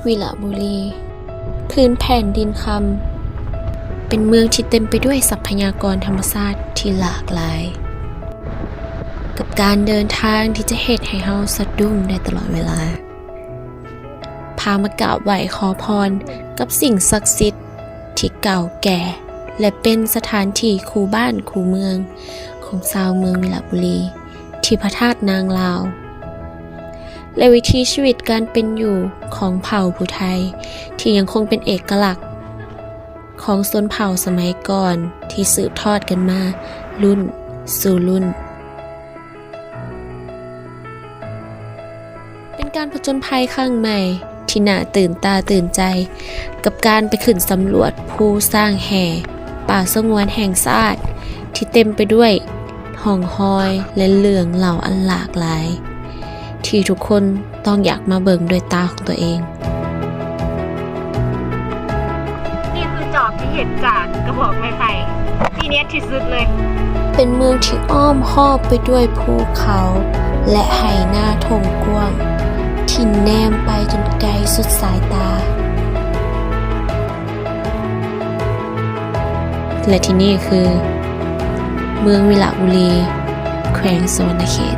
ວິລະບູລີ ພື້ນແຜ່ນດິນຄຳ ເປັນເມືອງທີ່ເຕັມໄປດ້ວຍຊັບພະຍາກອນທຳມະຊາດທີ່ຫຼາກຫຼາຍ, ກັບການເດີນທາງທີ່ຈະເຮັດໃຫ້ເຮົາສະດຸ້ງໄດ້ຕະຫຼອດເວລາ. ພາມາກາບໄຫວ້ຂໍພອນກັບສິ່ງສັກສິດທີ່ເກົ່າແກ່ ແລະ ເປັນສະຖານທີ່ຄູ່ບ້ານຄູ່ເມືອງຂອງຊາວເມືອງວິລະບູລີ ທີ່ພະທາດນາງລາວ ແລະ ວິຖີຊີວິດການເປັນຢູ່ຂອງເຜົ່າຜູ້ໄທ ທີ່ຍັງຄົງເປັນເອກະລັກຂອງຊົນເຜົ່າສະໄໝກ່ອນ ທີ່ສືບທອດກັນມາລຸ້ນສູ່ລຸ້ນ. ເປັນການຜະຈົນໄພຄັ້ງໃໝ່ທີ່ໜ້າຕື່ນຕາຕື່ນໃຈ ກັບການໄປຂຶ້ນສຳຫຼວດພູຊ້າງແຮ່ ປ່າສະຫງວນແຫ່ງຊາດ ທີ່ເຕັມໄປດ້ວຍຮ່ອງຮອຍ ແລະ ເລື່ອງເລົ່າອັນຫຼາກຫຼາຍ ທີ່ທຸກຄົນຕ້ອງຢາກມາເບິ່ງດ້ວຍຕາຂອງຕົວເອງ. ນີ້ຄືຈອບທີ່ເຮັດຈາກກະບອກໄມ້ໄຜ່ ທີ່ເນັດທີ່ສຸດເລີຍ. ເປັນເມືອງທີ່ອ້ອມຮອບໄປດ້ວຍພູເຂົາ ແລະ ໄຮ່ນາທົ່ງກວ້າງ ທີ່ແນມໄປຈົນໄກສຸດສາຍຕາ. ແລະ ທີ່ນີ້ຄືເມືອງວິລະບູລີ ແຂວງສະຫວັນນະເຂດ.